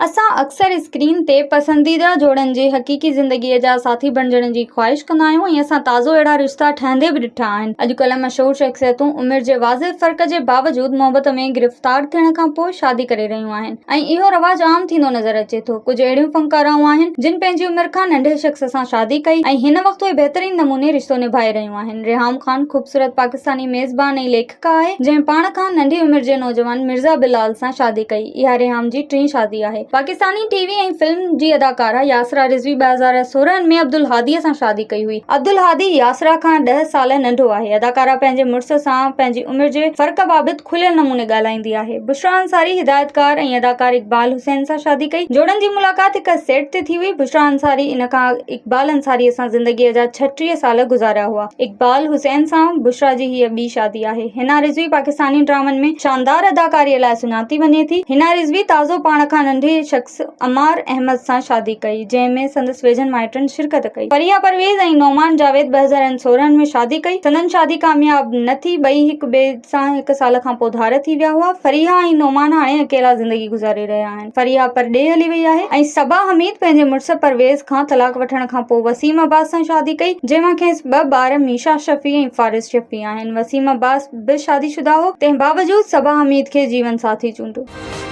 اسان اڪثر اسڪرين تي پسنديده جوڙن جي حقيقي زندگيء جا ساٿي بڻجڻ جي خواهش ڪندا آهيون ۽ اسان تازو اهڙا رشتا ٺهندي به ڏٺا آهن. اڄڪلهه مشهور شخصيتون عمر جي واضح فرق جي باوجود محبت ۾ گرفتار ٿيڻ کانپوء شادي ڪري رهيون آهن ۽ اهو رواج عام ٿيندو نظر اچي ٿو. ڪجهه اهڙيون فنڪارائون آهن جن پنهنجي عمر کان ننڍي شخص سان شادي ڪئي ۽ هن وقت اهي بهترين نموني رشتو نڀائي رهيون آهن. ريحام خان خوبصورت پاڪستاني ميزبان ۽ ليکڪا آهي، جنهن پاڻ کان ننڍي عمر جي نوجوان مرزا بلال سان شادي ڪئي. اها ريحام جي ٽين شادي آهي. پاڪستاني ٽي وي ۽ فلم جي اداڪاره ياسرا رضوي 2016 ۾ عبدالهادي سان شادي ڪئي هئي. عبدالهادي ياسرا کان ڏهه سال ننڍو آهي. اداڪاره پنهنجي مڙس سان پنهنجي عمر جي فرق بابت کليل نموني ڳالهائيندي آهي. بشريٰ انصاري هدايتڪار ۽ اداڪار اقبال حسين سان شادي ڪئي. جوڙن جي ملاقات هڪ سيٽ تي ٿي هئي. بشريٰ انصاري ان کان اڳ اقبال انصاري سان زندگيء جا 36 سال گذاريا هئا. اقبال حسين سان بشريٰ جي هيء ٻي شادي آهي. حنا رضوي پاڪستاني ڊرامن ۾ شاندار اداڪاريء لاء سڃاتي وڃي ٿي. حنا رضوي تازو پاڻ کان ننڍي شخص عمار احمد سان شادي ڪئي، جنهن ۾ سندس ويجهن مائٽن شرڪت ڪئي. فريحه پرويز ۽ نعمان جاويد 2016 ۾ شادي ڪئي. سندن شادي ڪامياب نه ٿي، ٻئي هڪ ٻئي سان هڪ سال کانپوء ڌار ٿي ويا هئا. فريحه ۽ نعمان هاڻي اڪيلا زندگي گذاري رهيا آهن. فريحه پرڏيهه هلي وئي آهي ۽ صبا حميد پنهنجي مڙس پرويز کان طلاق وٺڻ کانپوء وسيم عباس سان شادي ڪئي، جنهن مان کيس ٻه ٻار ميشا شفيع ۽ فارس شفيع آهن. وسيم عباس به شادي شده هو، تنهن باوجود صبا حميد کي جيون ساٿي چونڊيو.